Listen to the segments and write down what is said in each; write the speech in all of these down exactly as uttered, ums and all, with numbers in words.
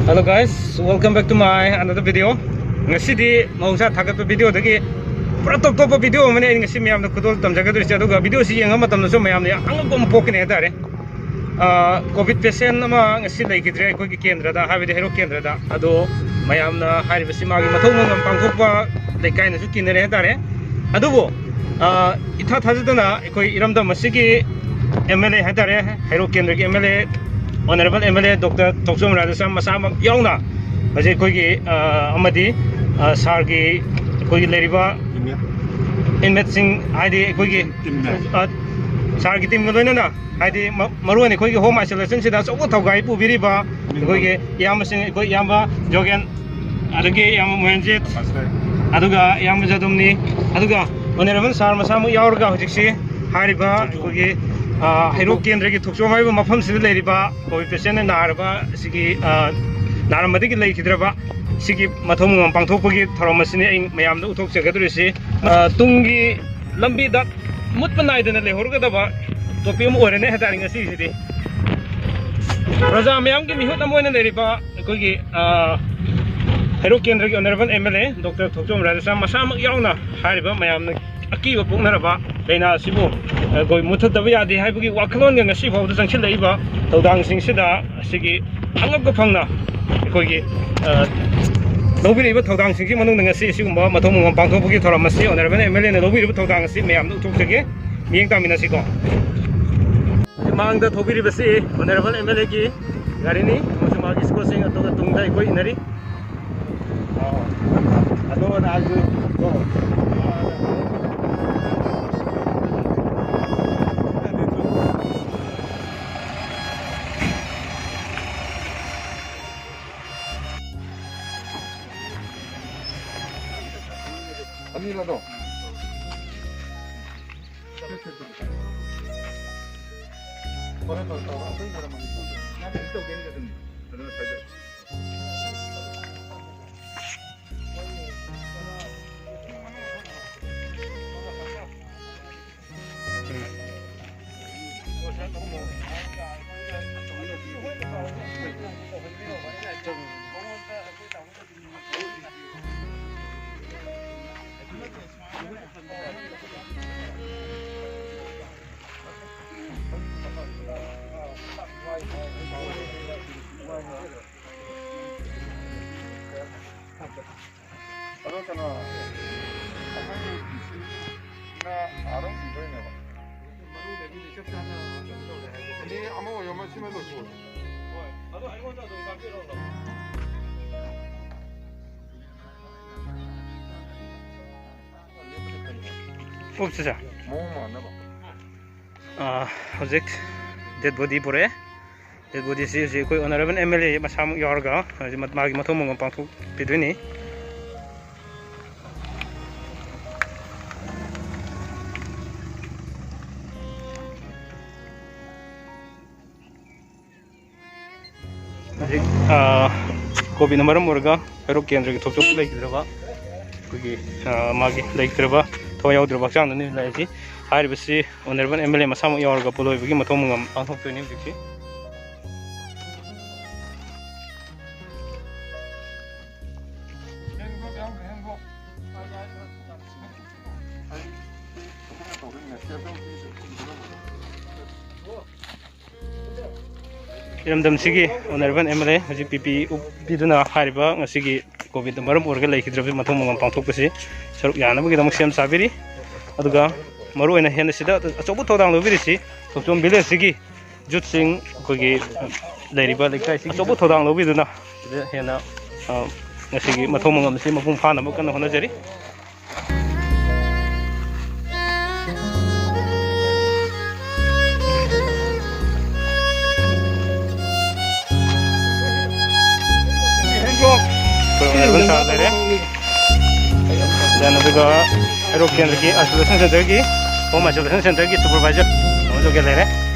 Hello guys, welcome back to my another video. ꯉꯁꯤꯗꯤ ꯃꯍꯧꯁꯥ ꯊꯥꯒꯠꯄ videoꯗꯒꯤ ꯄꯨꯔꯥ ꯇꯣꯞ ꯇꯣꯞꯄ video ꯑꯃꯅꯦ ꯑꯩ ꯉꯁꯤ ꯃꯌꯥꯝꯗ ꯈꯨꯗꯣꯜ ꯇꯝꯖꯒꯗꯣꯏꯁꯦ꯫ ꯑꯗꯨꯒ videoꯁꯤ ꯌꯦꯡꯕ ꯃꯇꯝꯗꯁꯨ ꯃꯌꯥꯝꯅ ꯌꯥꯝ ꯑꯉꯛꯄ ꯑꯃ ꯄꯣꯛꯀꯅꯤ ꯍꯥꯏꯇꯥꯔꯦ꯫ ꯑ, COVID patient ꯑꯃ ꯉꯁꯤ ꯂꯩꯈꯤꯗ꯭ꯔꯦ ꯑꯩꯈꯣꯏꯒꯤ ꯀꯦꯟꯗ꯭ꯔꯗ, ꯍꯥꯏꯕꯗꯤ ꯍꯩꯔꯣꯛ ꯀꯦꯟꯗ꯭ꯔꯗ꯫ ꯑꯗꯣ ꯃꯌꯥꯝꯅ ꯍꯥꯏꯔꯤꯕꯁꯤ ꯃꯥꯒꯤ ꯃꯊꯧ ꯃꯉꯝ ꯄꯥꯡꯊꯣꯛꯄ ꯂꯩꯀꯥꯏꯅꯁꯨ ꯀꯤꯅꯔꯦ ꯍꯥꯏꯇꯥꯔꯦ꯫ ꯑꯗꯨꯕꯨ, ꯑ, ꯏꯊꯥ ꯊꯥꯖꯗꯅ ꯑꯩꯈꯣꯏ ꯏꯔꯝꯗꯝ ꯑꯁꯤꯒꯤ MLA ꯍꯥꯏꯇꯥꯔꯦ, ꯍꯩꯔꯣꯛ ꯀꯦꯟꯗ꯭ꯔꯒꯤ MLA, Honourable MLA Doctor ꯊꯣꯛꯆꯣꯝ ꯔꯥꯙꯦꯁ꯭ꯌꯥꯝ ꯃꯁꯥꯃꯛ ꯌꯥꯎꯅ ꯍꯧꯖꯤꯛ ꯑꯩꯈꯣꯏꯒꯤ, ꯑ, ꯑꯃꯗꯤ, ꯑ, sirꯒꯤ ꯑꯩꯈꯣꯏꯒꯤ ꯂꯩꯔꯤꯕ inmateꯁꯤꯡ, ꯍꯥꯏꯗꯤ ꯑꯩꯈꯣꯏꯒꯤ, team member꯫ ꯑ, sirꯒꯤ teamꯒ ꯂꯣꯏꯅꯅ, ꯍꯥꯏꯗꯤ ꯃ-, ꯃꯔꯨ ꯑꯣꯏꯅ ꯑꯩꯈꯣꯏꯒꯤ home isolationꯁꯤꯗ ꯑꯆꯧꯕ ꯊꯧꯒꯥꯏ ꯄꯨꯕꯤꯔꯤꯕ ꯑꯩꯈꯣꯏꯒꯤ ꯏꯌꯥꯝꯕꯁꯤꯡ, ꯑꯩꯈꯣꯏ ꯏꯌꯥꯝꯕ ꯖꯣꯒꯦꯟ, ꯑꯗꯒꯤ ꯏꯌꯥꯝꯕ ꯃꯣꯍꯦꯟꯖꯤꯠ, ꯑꯗꯨꯒ ꯏꯌꯥꯝꯕ ꯖꯥꯗꯨꯝꯅꯤ, ꯑꯗꯨꯒ Honourable sir ꯃꯁꯥꯃꯛ ꯌꯥꯎꯔꯒ ꯍꯧꯖꯤꯛꯁꯤ ꯍꯥꯏꯔꯤꯕ ꯑꯩꯈꯣꯏꯒꯤ, ꯑ, ꯍꯩꯔꯣꯛ ꯀꯦꯟꯗ꯭ꯔꯒꯤ ꯊꯣꯛꯆꯣꯝ ꯍꯥꯏꯔꯤꯕ ꯃꯐꯝꯁꯤꯗ ꯂꯩꯔꯤꯕ COVID patientꯅ ꯅꯥꯔꯕ ꯑꯁꯤꯒꯤ, ꯑ, ꯅꯥꯔꯝꯕꯗꯒꯤ ꯂꯩꯈꯤꯗ꯭ꯔꯕ ꯁꯤꯒꯤ ꯃꯊꯧ ꯃꯉꯝ ꯄꯥꯡꯊꯣꯛꯄꯒꯤ ꯊꯧꯔꯝ ꯑꯁꯤꯅꯤ ꯑꯩ ꯃꯌꯥꯝꯗ ꯎꯠꯊꯣꯛꯆꯒꯗꯧꯔꯤꯁꯤ꯫ ꯑ, ꯇꯨꯡꯒꯤ ꯂꯝꯕꯤꯗ ꯃꯨꯠꯄ ꯅꯥꯏꯗꯅ ꯂꯩꯍꯧꯔꯒꯗꯕ topic ꯑꯃ ꯑꯣꯏꯔꯅꯤ ꯍꯥꯏꯇꯥꯔꯦ ꯉꯁꯤꯁꯤꯗꯤ꯫ ꯄ꯭ꯔꯖꯥ ꯃꯌꯥꯝꯒꯤ ꯃꯤꯍꯨꯠ ꯑꯃ ꯑꯣꯏꯅ ꯂꯩꯔꯤꯕ ꯑꯩꯈꯣꯏꯒꯤ, ꯑ, ꯍꯩꯔꯣꯛ ꯀꯦꯟꯗ꯭ꯔꯒꯤ Honourable MLA Doctor ꯊꯣꯛꯆꯣꯝ ꯔꯥꯙꯦꯁ꯭ꯌꯥꯝ ꯃꯁꯥꯃꯛ ꯌꯥꯎꯅ ꯍꯥꯏꯔꯤꯕ ꯃꯌꯥꯝꯅ ꯑꯀꯤꯕ ꯄꯣꯛꯅꯔꯕ ꯂꯥꯏꯅꯥ ꯑꯁꯤꯕꯨ, ꯑ, ꯑꯩꯈꯣꯏ ꯃꯨꯠꯊꯗꯕ ꯌꯥꯗꯦ ꯍꯥꯏꯕꯒꯤ ꯋꯥꯈꯜꯂꯣꯟꯒ ꯉꯁꯤ ꯐꯥꯎꯕꯗ ꯆꯪꯁꯤꯜꯂꯛꯏꯕ ꯊꯧꯗꯥꯡꯁꯤꯡꯁꯤꯗ ꯑꯁꯤꯒꯤ ꯑꯉꯛꯄ ꯐꯪꯅ ꯑꯩꯈꯣꯏꯒꯤ, ꯑ, ꯂꯧꯕꯤꯔꯛꯏꯕ ꯊꯧꯗꯥꯡꯁꯤꯡꯒꯤ ꯃꯅꯨꯡꯗ ꯉꯁꯤ ꯑꯁꯤꯒꯨꯝꯕ ꯃꯊꯧ ꯃꯉꯝ ꯄꯥꯡꯊꯣꯛꯄꯒꯤ ꯊꯧꯔꯝ ꯑꯁꯤ Honourable MLAꯅ ꯂꯧꯕꯤꯔꯤꯕ ꯊꯧꯗꯥꯡ ꯑꯁꯤ ꯃꯌꯥꯝꯗ ꯎꯠꯊꯣꯛꯆꯒꯦ꯫ ꯃꯤꯠꯌꯦꯡ ꯇꯥꯃꯤꯟꯅꯁꯤꯀꯣ꯫ ꯍꯧꯖꯤꯛ ꯃꯥꯡꯗ ꯊꯧꯕꯤꯔꯤꯕꯁꯤ Honourable MLAꯒꯤ ꯒꯥꯔꯤꯅꯤ, ꯑꯃꯁꯨꯡ ꯃꯥꯒꯤ escortꯁꯤꯡ, ꯑꯗꯨꯒ ꯇꯨꯡꯗ ꯑꯩꯈꯣꯏ ꯏꯟꯅꯔꯤ꯫ ꯑꯗꯣ ꯅꯍꯥꯟꯁꯨ ꯑꯅꯤꯔꯣꯗꯣ? ꯍꯣꯔꯦꯟ ꯇꯧꯔꯣ, ꯇꯧꯔꯣ꯫ ꯑꯇꯩ ꯃꯔꯝ ꯑꯃ ꯅꯪ ꯀꯩꯅꯣ ꯇꯧꯒꯦ ꯍꯥꯏꯔꯒ ꯑꯗꯨꯝ ꯑꯗꯨꯅ ꯐꯖꯩ꯫ ꯃꯤ ꯑꯃ ꯑꯣꯏꯔꯣ, ꯑꯃ ꯁꯤꯃ ꯂꯣꯏꯊꯣꯛꯑꯁꯤ꯫ ꯑꯣ, ꯆꯦ, ꯆꯦ꯫ ꯃꯑꯣꯡ ꯃꯥꯟꯅꯕ꯫ ꯑꯥ, ꯍꯧꯖꯤꯛ ꯗꯦꯗ ꯕꯣꯗꯤ ꯄꯨꯔꯛꯑꯦ꯫ ꯗꯦꯗ ꯕꯣꯗꯤꯁꯤ ꯍꯧꯖꯤꯛ ꯑꯩꯈꯣꯏ ꯑꯣꯅꯔꯦꯕꯜ ꯑꯦꯝ ꯑꯦꯜ ꯑꯦ ꯃꯁꯥꯃꯛ ꯌꯥꯎꯔꯒ ꯍꯧꯖꯤꯛ ꯃꯥꯒꯤ ꯃꯊꯧ ꯃꯉꯝ ꯄꯥꯡꯊꯣꯛꯄꯤꯗꯣꯏꯅꯤ꯫ ꯍꯧꯖꯤꯛ, ꯑꯥ, ꯀꯣꯚꯤꯗꯅ ꯃꯔꯝ ꯑꯣꯏꯔꯒ ꯍꯩꯔꯣꯛ ꯀꯦꯟꯗ꯭ꯔꯒꯤ ꯊꯧꯆꯣꯛ ꯂꯩꯈꯤꯗ꯭ꯔꯕ, ꯑꯩꯈꯣꯏꯒꯤ, ꯑꯥ, ꯃꯥꯒꯤ ꯂꯩꯇ꯭ꯔꯕ, ꯊꯋꯥꯏ ꯌꯥꯎꯗ꯭ꯔꯕ ꯍꯛꯆꯥꯡꯗꯨꯅꯤ ꯂꯥꯛꯏꯁꯤ꯫ ꯍꯥꯏꯔꯤꯕꯁꯤ ꯑꯣꯅꯔꯦꯕꯜ ꯑꯦꯝ ꯑꯦꯜ ꯑꯦ ꯃꯁꯥꯃꯛ ꯌꯥꯎꯔꯒ ꯄꯣꯂꯣꯏꯕꯒꯤ ꯃꯊꯧ ꯃꯉꯝ ꯄꯥꯡꯊꯣꯛꯇꯣꯏꯅꯤ ꯍꯧꯖꯤꯛꯁꯤ꯫ ꯏꯔꯝꯗꯝꯁꯤꯒꯤ ꯑꯣꯅꯔꯦꯕꯜ ꯑꯦꯝ ꯑꯦꯜ ꯑꯦ ꯍꯧꯖꯤꯛ ꯄꯤ ꯄꯤ ꯎꯞꯄꯤꯗꯨꯅ ꯍꯥꯏꯔꯤꯕ ꯉꯁꯤꯒꯤ ꯀꯣꯚꯤꯗꯅ ꯃꯔꯝ ꯑꯣꯏꯔꯒ ꯂꯩꯈꯤꯗ꯭ꯔꯕ ꯃꯊꯧ ꯃꯉꯝ ꯄꯥꯡꯊꯣꯛꯄꯁꯤ ꯁꯔꯨꯛ ꯌꯥꯅꯕꯒꯤꯗꯃꯛ ꯁꯦꯝ ꯁꯥꯕꯤꯔꯤ꯫ ꯑꯗꯨꯒ ꯃꯔꯨꯑꯣꯏꯅ ꯍꯦꯟꯅ ꯁꯤꯗ ꯑꯆꯧꯕ ꯊꯧꯗꯥꯡ ꯂꯧꯕꯤꯔꯤꯁꯤ ꯊꯣꯛꯆꯣꯝ ꯚꯤꯂꯦꯖꯁꯤꯒꯤ ꯌꯨꯠꯁꯤꯡ, ꯑꯩꯈꯣꯏꯒꯤ ꯂꯩꯔꯤꯕ ꯂꯩꯀꯥꯏꯁꯤꯡ ꯑꯆꯧꯕ ꯊꯧꯗꯥꯡ ꯂꯧꯕꯤꯗꯨꯅ ꯁꯤꯗ ꯍꯦꯟꯅ, ꯑ, ꯉꯁꯤꯒꯤ ꯃꯊꯧ ꯃꯉꯝ ꯑꯁꯤ ꯃꯄꯨꯡ ꯐꯥꯅꯕ ꯀꯟꯅ ꯍꯣꯠꯅꯖꯔꯤ꯫ ꯑꯩꯈꯣꯏ ꯑꯣꯅꯔꯦꯕꯜ ꯁꯥꯔ ꯂꯩꯔꯦ꯫ Then ꯑꯗꯨꯒ ꯍꯩꯔꯣꯛ ꯀꯦꯟꯗ꯭ꯔꯒꯤ isolation centreꯒꯤ, home isolation centreꯒꯤ supervisor ꯑꯃꯁꯨ ꯂꯩꯔꯦ꯫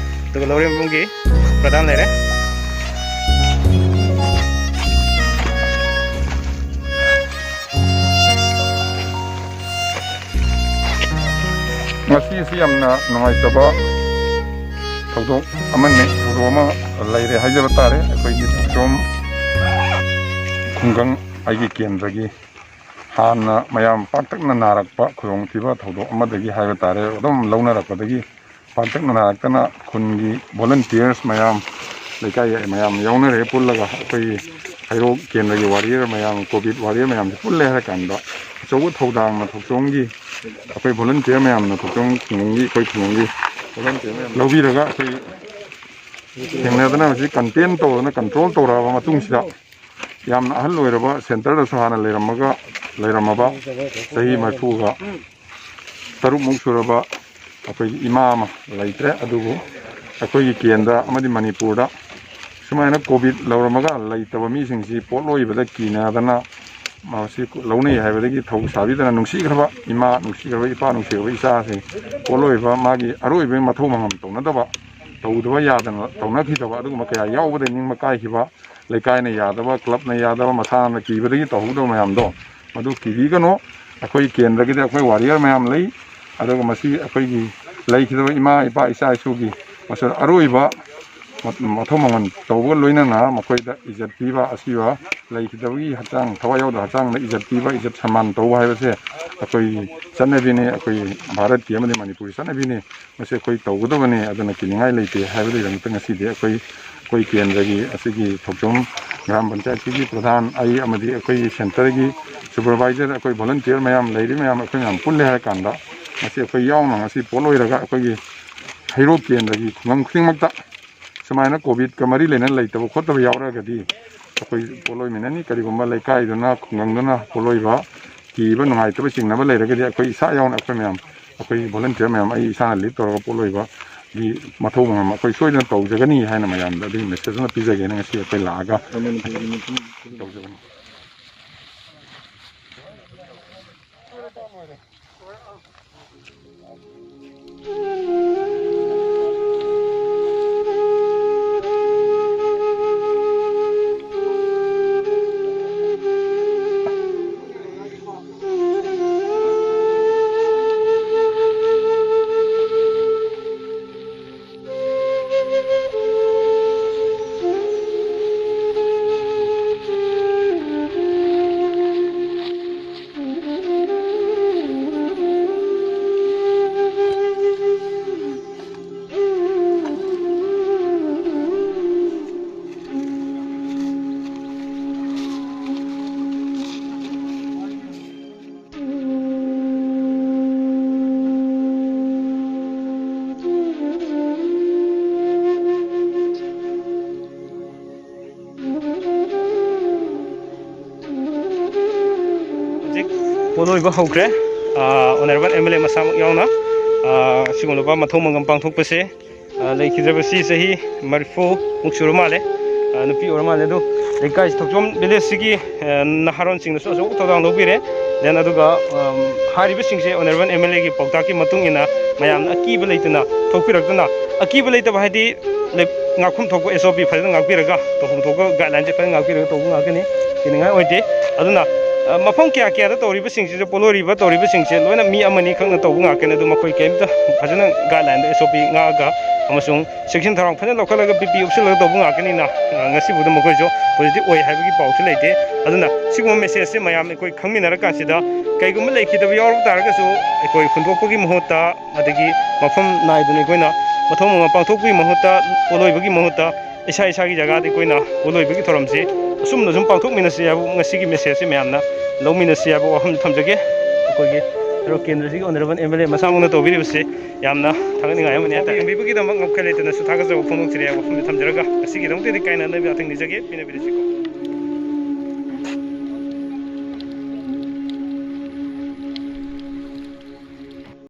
ꯑꯗꯨꯒ ꯂꯧꯔꯦꯝꯕꯝꯒꯤ ꯄ꯭ꯔꯙꯥꯟ ꯂꯩꯔꯦ꯫ ꯉꯁꯤ ꯑꯁꯤ ꯌꯥꯝꯅ ꯅꯨꯡꯉꯥꯏꯇꯕ ꯊꯧꯗꯣꯛ ꯑꯃꯅꯤ, ꯊꯧꯗꯣꯛ ꯑꯃ ꯂꯩꯔꯦ ꯍꯥꯏꯖꯕ ꯇꯥꯔꯦ꯫ ꯑꯩꯈꯣꯏꯒꯤ ꯊꯣꯛꯆꯣꯝ ꯈꯨꯡꯒꯪ ꯑꯩꯒꯤ ꯀꯦꯟꯗ꯭ꯔꯒꯤ ꯍꯥꯟꯅ ꯃꯌꯥꯝ ꯄꯥꯛꯇꯛꯅ ꯅꯥꯔꯛꯄ ꯈꯨꯗꯣꯡꯊꯤꯕ ꯊꯧꯗꯣꯛ ꯑꯃꯗꯒꯤ ꯍꯥꯏꯕ ꯇꯥꯔꯦ, ꯑꯗꯨꯝ ꯂꯧꯅꯔꯛꯄꯗꯒꯤ ꯄꯥꯛꯇꯛꯅ ꯅꯥꯔꯛꯇꯅ ꯈꯨꯟꯒꯤ volunteers ꯃꯌꯥꯝ, ꯂꯩꯀꯥꯏ ꯃꯌꯥꯝ ꯌꯥꯎꯅꯔꯦ ꯄꯨꯜꯂꯒ꯫ ꯑꯩꯈꯣꯏꯒꯤ ꯍꯩꯔꯣꯛ ꯀꯦꯟꯗ꯭ꯔꯒꯤ warrior ꯃꯌꯥꯝ, ꯀꯣꯚꯤꯗ warrior ꯃꯌꯥꯝꯁꯦ ꯄꯨꯜꯂꯦ ꯍꯥꯏꯔ ꯀꯥꯟꯗ ꯑꯆꯧꯕ ꯊꯧꯗꯥꯡꯅ ꯊꯣꯛꯆꯣꯝꯒꯤ ꯑꯩꯈꯣꯏ volunteer ꯃꯌꯥꯝꯅ, ꯊꯣꯛꯆꯣꯝ ꯈꯨꯡꯒꯪꯒꯤ, ꯑꯩꯈꯣꯏ ꯈꯨꯡꯒꯪꯒꯤ volunteer ꯃꯌꯥꯝ ꯂꯧꯕꯤꯔꯒ ꯑꯩꯈꯣꯏ ꯊꯦꯡꯅꯗꯅ ꯍꯧꯖꯤꯛ ꯀꯟꯇꯦꯟ ꯇꯧꯗꯅ ꯀꯟꯇ꯭ꯔꯣꯜ ꯇꯧꯔꯛꯑꯕ ꯃꯇꯨꯡꯁꯤꯗ, ꯌꯥꯝꯅ ꯑꯍꯜ ꯑꯣꯏꯔꯕ ꯁꯦꯟꯇꯔꯗꯁꯨ ꯍꯥꯟꯅ ꯂꯩꯔꯝꯃꯒ, ꯂꯩꯔꯝꯃꯕ ꯆꯍꯤ ꯃꯔꯤꯐꯨꯒ ꯇꯔꯨꯛꯃꯨꯛ ꯁꯨꯔꯕ ꯑꯩꯈꯣꯏꯒꯤ ꯏꯃꯥ ꯑꯃ ꯂꯩꯇ꯭ꯔꯦ꯫ ꯑꯗꯨꯕꯨ ꯑꯩꯈꯣꯏꯒꯤ ꯀꯦꯟꯗ꯭ꯔ ꯑꯃꯗꯤ ꯃꯅꯤꯄꯨꯔꯗ ꯁꯨꯃꯥꯏꯅ ꯀꯣꯚꯤꯗ ꯂꯧꯔꯝꯃꯒ ꯂꯩꯇꯕ ꯃꯤꯁꯤꯡꯁꯤ ꯄꯣꯠꯂꯣꯏꯕꯗ ꯀꯤꯅꯗꯅ ꯃꯁꯤ ꯂꯧꯅꯩ ꯍꯥꯏꯕꯗꯒꯤ ꯊꯧ ꯁꯥꯕꯤꯗꯅ, ꯅꯨꯡꯁꯤꯈ꯭ꯔꯕ ꯏꯃꯥ, ꯅꯨꯡꯁꯤꯈ꯭ꯔꯕ ꯏꯄꯥ, ꯅꯨꯡꯁꯤꯈ꯭ꯔꯕ ꯏꯆꯥꯁꯤꯡ, ꯄꯣꯠꯂꯣꯏꯕ ꯃꯥꯒꯤ ꯑꯔꯣꯏꯕꯒꯤ ꯃꯊꯧ ꯃꯉꯝ ꯇꯧꯅꯗꯕ, ꯇꯧꯗꯕ ꯌꯥꯗꯅ ꯇꯧꯅꯈꯤꯗꯕ ꯑꯗꯨꯒꯨꯝꯕ ꯀꯌꯥ ꯌꯥꯎꯕꯗ ꯅꯤꯡꯕ ꯀꯥꯏꯈꯤꯕ, ꯂꯩꯀꯥꯏꯅ ꯌꯥꯗꯕ, ꯀ꯭ꯂꯕꯅ ꯌꯥꯗꯕ, ꯃꯁꯥꯅ ꯀꯤꯕꯗꯒꯤ ꯇꯧꯍꯧꯗꯕ ꯃꯌꯥꯝꯗꯣ, ꯃꯗꯨ ꯀꯤꯕꯤꯒꯅꯨ꯫ ꯑꯩꯈꯣꯏ ꯀꯦꯟꯗ꯭ꯔꯒꯤꯗꯤ ꯑꯩꯈꯣꯏ ꯋꯥꯔꯤꯌꯔ ꯃꯌꯥꯝ ꯂꯩ꯫ ꯑꯗꯨꯒ ꯃꯁꯤ ꯑꯩꯈꯣꯏꯒꯤ ꯂꯩꯈꯤꯗꯕ ꯏꯃꯥ, ꯏꯄꯥ, ꯏꯆꯥ ꯏꯁꯨꯒꯤ ꯃꯁꯤ ꯑꯔꯣꯏꯕ ꯃꯊꯧ ꯃꯉꯝ ꯇꯧꯕꯒ ꯂꯣꯏꯅꯅ ꯃꯈꯣꯏꯗ ꯏꯖꯠ ꯄꯤꯕ, ꯑꯁꯤꯕ ꯂꯩꯈꯤꯗꯕꯒꯤ ꯍꯛꯆꯥꯡ, ꯊꯋꯥꯏ ꯌꯥꯎꯗꯕ ꯍꯛꯆꯥꯡꯗ ꯏꯖꯠ ꯄꯤꯕ, ꯏꯖꯠ ꯁꯟꯃꯥꯟ ꯇꯧꯕ ꯍꯥꯏꯕꯁꯦ ꯑꯩꯈꯣꯏꯒꯤ ꯆꯠꯅꯕꯤꯅꯤ, ꯑꯩꯈꯣꯏ ꯚꯥꯔꯠꯀꯤ ꯑꯃꯗꯤ ꯃꯅꯤꯄꯨꯔꯒꯤ ꯆꯠꯅꯕꯤꯅꯤ꯫ ꯃꯁꯤ ꯑꯩꯈꯣꯏ ꯇꯧꯒꯗꯕꯅꯤ꯫ ꯑꯗꯨꯅ ꯀꯤꯅꯤꯡꯉꯥꯏ ꯂꯩꯇꯦ ꯍꯥꯏꯕꯗꯒꯤꯗꯃꯛꯇ ꯉꯁꯤꯗꯤ ꯑꯩꯈꯣꯏ, ꯑꯩꯈꯣꯏ ꯀꯦꯟꯗ꯭ꯔꯒꯤ ꯑꯁꯤꯒꯤ ꯊꯣꯛꯆꯣꯝ ꯒ꯭ꯔꯥꯝ ꯄꯟꯆꯥꯌꯠꯀꯤ ꯄ꯭ꯔꯙꯥꯟ, ꯑꯩ ꯑꯃꯗꯤ ꯑꯩꯈꯣꯏꯒꯤ ꯁꯦꯟꯇꯔꯒꯤ ꯁꯨꯄꯔꯚꯥꯏꯖꯔ, ꯑꯩꯈꯣꯏ ꯚꯣꯂꯟꯇꯤꯌꯔ ꯃꯌꯥꯝ, ꯂꯩꯔꯤ ꯃꯌꯥꯝ, ꯑꯩꯈꯣꯏ ꯃꯌꯥꯝ ꯄꯨꯜꯂꯦ ꯍꯥꯏꯔ ꯀꯥꯟꯗ ꯉꯁꯤ ꯑꯩꯈꯣꯏ ꯌꯥꯎꯅ ꯉꯁꯤ ꯄꯣꯠꯂꯣꯏꯔꯒ ꯑꯩꯈꯣꯏꯒꯤ ꯍꯩꯔꯣꯛ ꯀꯦꯟꯗ꯭ꯔꯒꯤ ꯈꯨꯡꯒꯪ ꯈꯨꯗꯤꯡꯃꯛꯇ ꯁꯨꯃꯥꯏꯅ ꯀꯣꯚꯤꯗꯀ ꯃꯔꯤ ꯂꯩꯅꯅ ꯂꯩꯇꯕ ꯈꯣꯠꯇꯕ ꯌꯥꯎꯔꯒꯗꯤ ꯑꯩꯈꯣꯏ ꯄꯣꯠꯂꯣꯏꯃꯤꯟꯅꯅꯤ꯫ ꯀꯔꯤꯒꯨꯝꯕ ꯂꯩꯀꯥꯏꯗꯨꯅ, ꯈꯨꯡꯒꯪꯗꯨꯅ ꯄꯣꯠꯂꯣꯏꯕ ꯀꯤꯕ, ꯅꯨꯡꯉꯥꯏꯇꯕ, ꯆꯤꯡꯅꯕ ꯂꯩꯔꯒꯗꯤ ꯑꯩꯈꯣꯏ ꯏꯁꯥ ꯌꯥꯎꯅ, ꯑꯩꯈꯣꯏ ꯃꯌꯥꯝ, ꯑꯩꯈꯣꯏ ꯚꯣꯂꯟꯇꯤꯌꯔ ꯃꯌꯥꯝ, ꯑꯩ ꯏꯁꯥꯅ ꯂꯤꯗ ꯇꯧꯔꯒ ꯄꯣꯠꯂꯣꯏꯕꯒꯤ ꯃꯊꯧ ꯃꯉꯝ ꯑꯩꯈꯣꯏ ꯁꯣꯏꯗꯅ ꯇꯧꯖꯒꯅꯤ ꯍꯥꯏꯅ ꯃꯌꯥꯝꯗ ꯑꯗꯨꯒꯤ ꯃꯦꯁꯦꯖ ꯑꯃ ꯄꯤꯖꯒꯦꯅ ꯉꯁꯤ ꯑꯩꯈꯣꯏ ꯂꯥꯛꯑꯒ ꯇꯧꯖꯕꯅꯤ꯫ ꯄꯣꯠꯂꯣꯏꯕ ꯍꯧꯈ꯭ꯔꯦ꯫ ꯑꯣꯅꯔꯦꯕꯜ ꯑꯦꯝ ꯑꯦꯜ ꯑꯦ ꯃꯁꯥꯃꯛ ꯌꯥꯎꯅ ꯑ, ꯁꯤꯒꯨꯝꯂꯕ ꯃꯊꯧ ꯃꯉꯝ ꯄꯥꯡꯊꯣꯛꯄꯁꯦ ꯑ, ꯂꯩꯈꯤꯗ꯭ꯔꯕꯁꯤ ꯆꯍꯤ ꯃꯔꯤꯐꯨꯃꯨꯛ ꯁꯨꯔ ꯃꯥꯜꯂꯦ꯫ ꯑ, ꯅꯨꯄꯤ ꯑꯣꯏꯔ ꯃꯥꯜꯂꯦ꯫ ꯑꯗꯨ ꯂꯩꯀꯥꯏ ꯊꯣꯛꯆꯣꯝ ꯚꯤꯂꯦꯖꯁꯤꯒꯤ ꯑ, ꯅꯍꯥꯔꯣꯟꯁꯤꯡꯅꯁꯨ ꯑꯆꯧꯕ ꯊꯧꯗꯥꯡ ꯂꯧꯕꯤꯔꯦ꯫ ꯗꯦꯟ ꯑꯗꯨꯒ ꯑꯝ, ꯍꯥꯏꯔꯤꯕꯁꯤꯡꯁꯦ ꯑꯣꯅꯔꯦꯕꯜ ꯑꯦꯝ ꯑꯦꯜ ꯑꯦꯒꯤ ꯄꯥꯎꯇꯥꯛꯀꯤ ꯃꯇꯨꯡ ꯏꯟꯅ ꯃꯌꯥꯝꯅ ꯑꯀꯤꯕ ꯂꯩꯇꯅ ꯊꯣꯛꯄꯤꯔꯛꯇꯨꯅ, ꯑꯀꯤꯕ ꯂꯩꯇꯕ ꯍꯥꯏꯗꯤ ꯂꯩ-, ꯉꯥꯛꯐꯝ ꯊꯣꯛꯄ ꯑꯦꯁ ꯑꯣ ꯄꯤ ꯐꯖꯅ ꯉꯥꯛꯄꯤꯔꯒ, ꯇꯧꯐꯝ ꯊꯣꯛꯄ ꯒꯥꯏꯗꯂꯥꯏꯟꯁꯦ ꯐꯖꯅ ꯉꯥꯛꯄꯤꯔꯒ ꯇꯧꯕ ꯉꯥꯛꯇꯅꯤ꯫ ꯀꯤꯅꯤꯡꯉꯥꯏ ꯑꯣꯏꯗꯦ꯫ ꯑꯗꯨꯅ ꯑ, ꯃꯐꯝ ꯀꯌꯥ ꯀꯌꯥꯗ ꯇꯧꯔꯤꯕꯁꯤꯡꯁꯤꯗ, ꯄꯣꯠꯂꯣꯏꯔꯤꯕ ꯇꯧꯔꯤꯕꯁꯤꯡꯁꯦ ꯂꯣꯏꯅ ꯃꯤ ꯑꯃꯅꯤ ꯈꯛꯅ ꯇꯧꯕ ꯉꯥꯛꯇꯅꯤ꯫ ꯑꯗꯨ ꯃꯈꯣꯏ ꯀꯩꯝꯇ ꯐꯖꯅ ꯒꯥꯏꯗꯂꯥꯏꯟꯗ ꯑꯦꯁ ꯑꯣ ꯄꯤ ꯉꯥꯛꯑꯒ ꯑꯃꯁꯨꯡ ꯆꯦꯛꯁꯤꯟ ꯊꯧꯔꯥꯡ ꯐꯖꯅ ꯂꯧꯈꯠꯂꯒ ꯕꯤ ꯄꯤ ꯎꯞꯁꯤꯜꯂꯒ ꯇꯧꯕ ꯉꯥꯛꯇꯅꯤꯅ, ꯑ, ꯉꯁꯤꯕꯨꯗ ꯃꯈꯣꯏꯁꯨ ꯄꯣꯖꯤꯇꯤꯚ ꯑꯣꯏ ꯍꯥꯏꯕꯒꯤ ꯄꯥꯎꯁꯨ ꯂꯩꯇꯦ꯫ ꯑꯗꯨꯅ ꯁꯤꯒꯨꯝꯕ ꯃꯦꯁꯦꯖꯁꯦ ꯃꯌꯥꯝ ꯑꯩꯈꯣꯏ ꯈꯪꯃꯤꯟꯅꯔꯀꯥꯟꯁꯤꯗ ꯀꯩꯒꯨꯝꯕ ꯂꯩꯈꯤꯗꯕ ꯌꯥꯎꯔꯕ ꯇꯥꯔꯒꯁꯨ ꯑꯩꯈꯣꯏ ꯍꯨꯟꯗꯣꯛꯄꯒꯤ ꯃꯍꯨꯠꯇ, ꯑꯗꯒꯤ ꯃꯐꯝ ꯅꯥꯏꯗꯅ ꯑꯩꯈꯣꯏꯅ ꯃꯊꯧ ꯃꯉꯝ ꯄꯥꯡꯊꯣꯛꯄꯒꯤ ꯃꯍꯨꯠꯇ, ꯄꯣꯠꯂꯣꯏꯕꯒꯤ ꯃꯍꯨꯠꯇ ꯏꯁꯥ ꯏꯁꯥꯒꯤ ꯖꯒꯥꯗ ꯑꯩꯈꯣꯏꯅ ꯄꯣꯠꯂꯣꯏꯕꯒꯤ ꯊꯧꯔꯝꯁꯤ ꯑꯁꯨꯝꯅ ꯁꯨꯝ ꯄꯥꯡꯊꯣꯛꯃꯤꯟꯅꯁꯤ ꯍꯥꯏꯕ, ꯉꯁꯤꯒꯤ ꯃꯦꯁꯦꯖꯁꯤ ꯃꯌꯥꯝꯅ ꯂꯧꯃꯤꯟꯅꯁꯤ ꯍꯥꯏꯕ ꯋꯥꯐꯝ ꯊꯝꯖꯒꯦ꯫ ꯑꯩꯈꯣꯏꯒꯤ ꯍꯦꯔꯣ ꯀꯦꯟꯗ꯭ꯔꯁꯤꯒꯤ ꯑꯣꯅꯔꯦꯕꯜ ꯑꯦꯝ ꯑꯦꯜ ꯑꯦ ꯃꯁꯥꯃꯛꯅ ꯇꯧꯕꯤꯔꯤꯕꯁꯤ ꯌꯥꯝꯅ ꯊꯥꯒꯠꯅꯤꯡꯉꯥꯏ ꯑꯃꯅꯤ ꯍꯥꯏꯇꯥꯔꯦ꯫ ꯌꯦꯡꯕꯤꯕꯒꯤꯗꯃꯛ ꯉꯝꯈꯩ ꯂꯩꯇꯅꯁꯨ ꯊꯥꯒꯠꯆꯕ ꯐꯣꯡꯗꯣꯛꯆꯔꯤ ꯍꯥꯏꯕ ꯋꯥꯐꯝꯁꯤ ꯊꯝꯖꯔꯒ, ꯉꯁꯤꯒꯤꯗꯃꯛꯇꯗꯤ ꯀꯥꯏꯅꯅꯕ ꯌꯥꯊꯪ ꯅꯤꯖꯒꯦ꯫ ꯄꯦꯟꯅꯕꯤꯔꯁꯤꯀꯣ꯫